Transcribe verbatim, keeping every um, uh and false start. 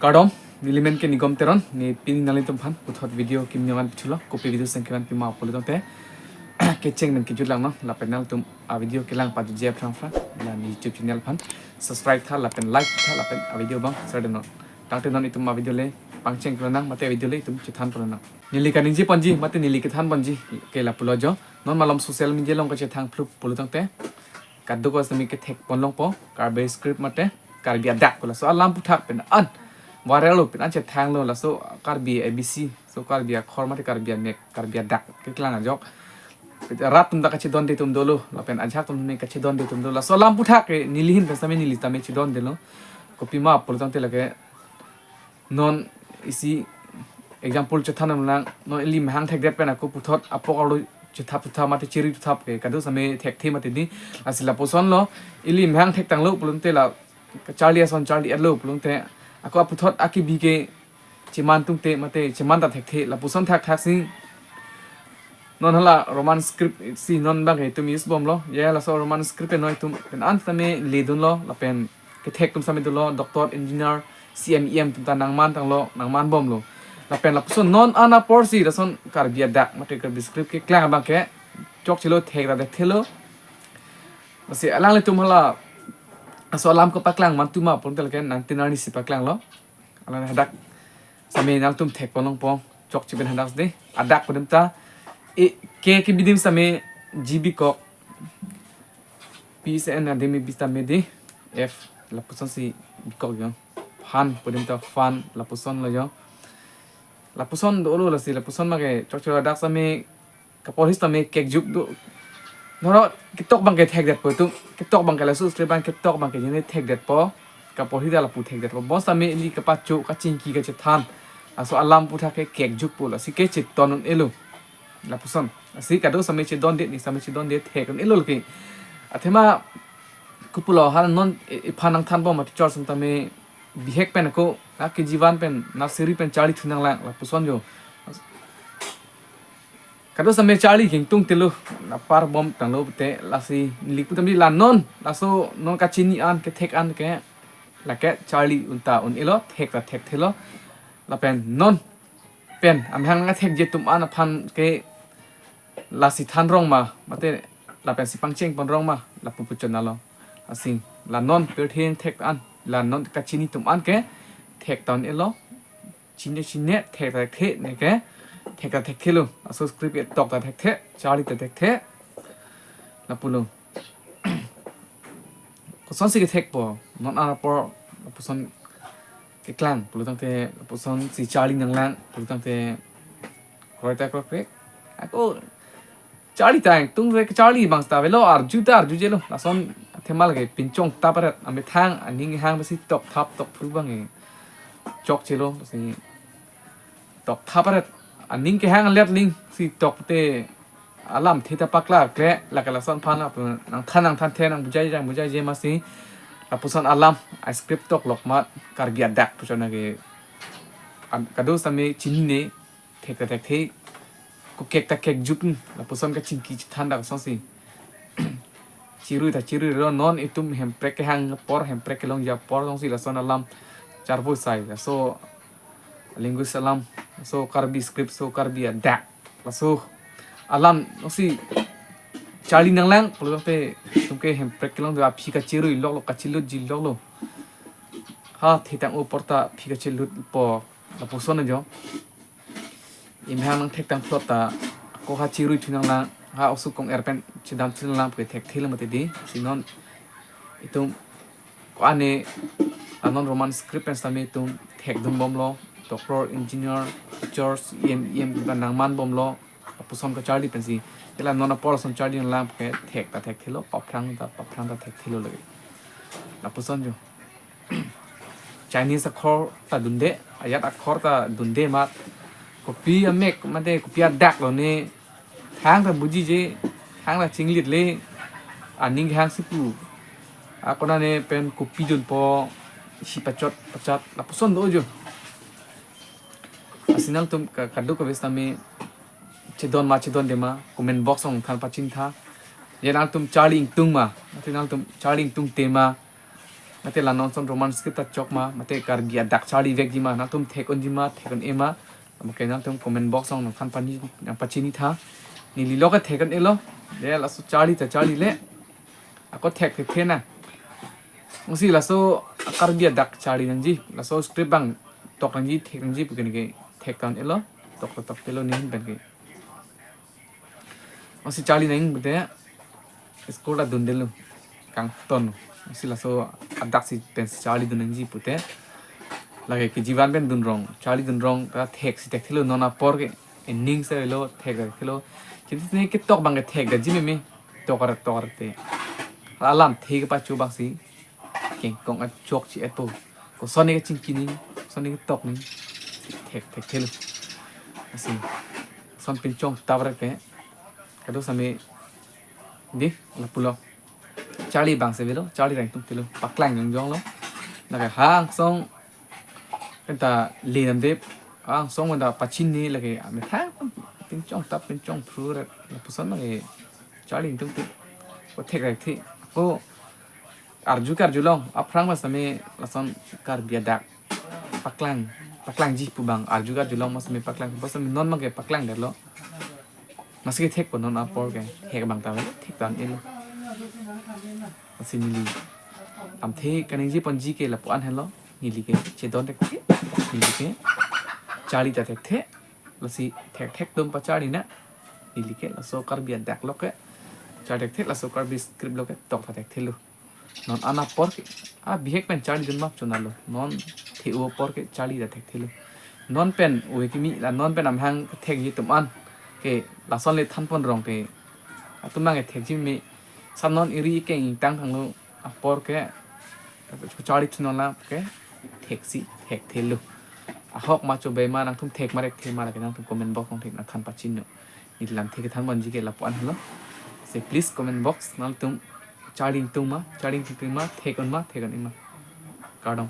Kardom, neli men ke Nigom Teron, ne pini nanglitum aphan puthot video kimi nangpithulo, kopi video sengkeman pima pulo tangte kecheng men kejut langnon, lapen nangtum a video kelang pajutji aphrang aphrang, la ne YouTube channel aphan subscribe tha, lapen like tha, lapen a video abang share detnon. Tangte non itum a video le pangcheng pulo nang, mate video le itum chethan pulo nang. Neli kaningje ponji, mate neli kethan ponji ke lapulo jo. Non malom social media along kachethang phlup pulo tangte kadokave sitame kethek pon longpo, Karbi script mate Karbi adak pu laso alam aphuthak pen an viral lo, pen an chethanglo, laso Karbi A B C, so Karbi akhor mate Karbi amek, Karbi adak keklang ajok. Rat atum ta kachedonde atum dolo, lapen ajahak atum ta kachedonde atum dolo. Laso alam aphuthak ke neli ahin pen sitame neli tame chedondelo. Kopima pulo tangte lake non isi example chethan nang, non ili mehang thekdet pen ako puthot apok arlo chethap chethap mate chiri chethap ke kadokave sitame thekthe mati di. Lasi lapuson lo, ili mehang thektanglo pulo tangte la charli ason charli-etlo pulo tangte ako aputhot akibi ke cheman tungte mate cheman ta thekthe, lapuson thakthak si non hala Roman script si non abang ke itum use bomlo. Ya, laso Roman script pen non itum pen an sitame ledunlo, lapen kethek atum sitame dolo, doctor, engineer, C M, E M atum ta nangman tanglo, nangman bomlo. Lapen lapuson non an apor si lason Karbi adak mate Karbi script keklang abang ke chokchelo, thek ta thekthelo. Lasi alanglitum hala laso alam kepaklang mantu ma pulo tangte lake nangtinar ni si paklanglo. Alang hadak sitame nangtum thek pon longpo, chokche pen hadak de. Adak pu adim ta, e, ke kebi adim sitame G bikok, P S N adim kebi sitame di, F, lapuson si bikok jo. Fan pu adim ta fan, lapuson lo jo. Lapuson dolo, lasi lapuson ma ke chokchelo, adak sitame kaporhi sitame kekjuk do. Noro ketok abang ke thekdetpo itum, ketok abang ke laso script abang ketok abang ke jene thekdetpo. Kaporhi ta lapu thekdetpo. Bonsitame ili kapacho kachingki kachethan, laso alam aphuthak ke kekjukpo, lasi ke cheton un-elo. Lapuson. Lasi kadokave sitame chedonde, ne sitame chedonde, thek un-elo lake. Athema kopulo, hala non e-, ephan nangthan bom mate chor sung tame bihek pen ako, na K G one pen, nursery pen charlithu nanglang, lapuson jo. Kadokave sitame charli kengtung telo, napar bom tanglo pute, lasi neli pu tame la non, laso non kachini an, kethek an ke, lake charli un ta un-elo, thek ta thekthelo, lapen non pen amehang nangthekji atum an aphan ke lasi than rong ma, mate lapen si pangcheng pon rong ma, lapu pu chonalo. Lasi la non pirthe thek an, la non kachini atum an ke thek ta un-elo, chine chine, thek ta thekthe, ne ke thek ta thekthelo. Laso script ketok ta thekthe, charli ta thekthe. Lapulo. Kosonsi kethekpo, non an apor lapuson keklang pulo tangte, lapuson si charli nanglang pulo tangte, kroita kroikrek. Ako charli ta ingtung re, charli abang seta avelo, arju ta arjujelo. Lason athema lake pinchong thap aret, amethang aning hang besi tokthap tokphul abang ke chokchelo, si tokthap aret, aning kehang let ling si tokte alamthe ta paklarkle, lake lason aphan lapu nangthan nangthanthe, nangbujai jang bujai je masi, lapuson alam a script toklok ma, Karbi adak pu chona ke, an-, kadokave sitame chinine, thek ta thekthe, kokek ta kekjuk, lapuson kachingki chethan dak asonsi. Chirui ta chiruilo, non itum hemprek kehang apor, hemprek kelongji apor jongsi lason alam charvo sai, laso language alam, laso Karbi script, laso Karbi adak, laso alam jongsi charli nanglang pulo tangte itum ke hemprek kelong do, aphi kachirui loklo, kachilutji loklo. Ha, thitang apor ta aphi kachilutpo, lapuson ajo. Imhang nangthektang plot ta, ako ha chirui thu nanglang, ha osuk kong-er pen chedamthu nanglang pu ke thekthelo mati di. Si non itum ko-an ne, a non Roman script pen sitame itum thekdun bomlo, doctor, engineer, teachers, E M, E M atum ta nangman bomlo, lapuson kacharli pensi. Hala non apor lason charli nanglang pu ke thek ta thekthelo, paphrang ta, paphrang ta thekthelo lake. Lapuson jo. Chinese akhor ta dunde, ayat akhor ta dunde mat. Kopi amek mate kopi adak lo ne, hang ta bujije, hang ta chinglitle, aning hang si pu. Ako nane pen kopi dunpo, si pachot pachat, lapuson do jo. Lasi nangtum ka-, kadokave sitame chedon ma chedonde ma, comment box along than pachini tha. Ya nangtum charli ingtung ma, mate nangtum charli ingtungte ma, Mate la non ason Roman script ta chok ma, mate Karbi adak charli vekji ma, nangtum thek unji ma, thek un-e ma. Mate nangtum comment box along nangthan pani, nangpachini tha. Neli lo ke thek un-elo. De laso charli ta charlile. Ako thek thekthe nang. Lasi laso Karbi adak charli nangji, laso script abang tok nangji, thek nangji pu ke neke thek ta un-elo. Tok ta tokthelo nehin pen ke. Lasi charli nang pute school ta dundelo, kangton. Lasi laso adak si pen charlidun nangji pute, lake kejivan pen dunrong, charlidunrong ta theksi thekthelo, non apor ke ening se lo thek thekthelo. Chini ne ketok abang ke thekdetji meme, tokar tokar te. Alamthe kepacho abang si kengkong achok chi-etpo. Koson ne kachingki nang, koson ne ketok nang, thek thekthelo. Lasi ason pinchong tap rek ke, kado same, de, lapulo. Charli abang se avelo, charli rang tum thelo, paklang jongjong lo. Lake ha angsong pen ta le namde, ha angsong pen ta pachini lake, amethang pinchong tap pinchong phru rek, lapuson lake charli tum thelo. Ko thek thekthe. Ko arju karjulong, aphrang ma same lason Karbi adak paklang, paklangji pu abang arju karjulong, ma same paklang, ma same non abang ke paklangdetlo. Lasi kethekpo, non apor ke thek abang ta avelo, thek ta un-elo. Lasi neli lamthe kaningje ponji ke lapu-an helo, neli ke chedon thekthe, neli ke charli ta thekthe. Lasi thek thek tum pacharli nang. Neli ke laso Karbi adak lo ke charli thekthe, laso Karbi script lo ke tok ta thekthelo. Non an apor ke, a bihek pen charlidun ma chonalo. Non the-o apor ke charli ta thekthelo. Non pen ove kimi, la non pen amahang thekji atum an ke lason le thanpon rong te, atum abang ke thekji meme. Sa non eri keng ingtang thanglo apor ke charli thunon la ke theksi thekthelo. Ahok ma chobe ma, nangtum thek ma thekthe ma, lake nangtum comment box along thek nangthan pachini. Neli lamthe kethan ponji ke lapu-an helo. Lasi please comment box nangtum charli tum ma, charli tum ma, thek un ma, thek un-e ma. Kardom.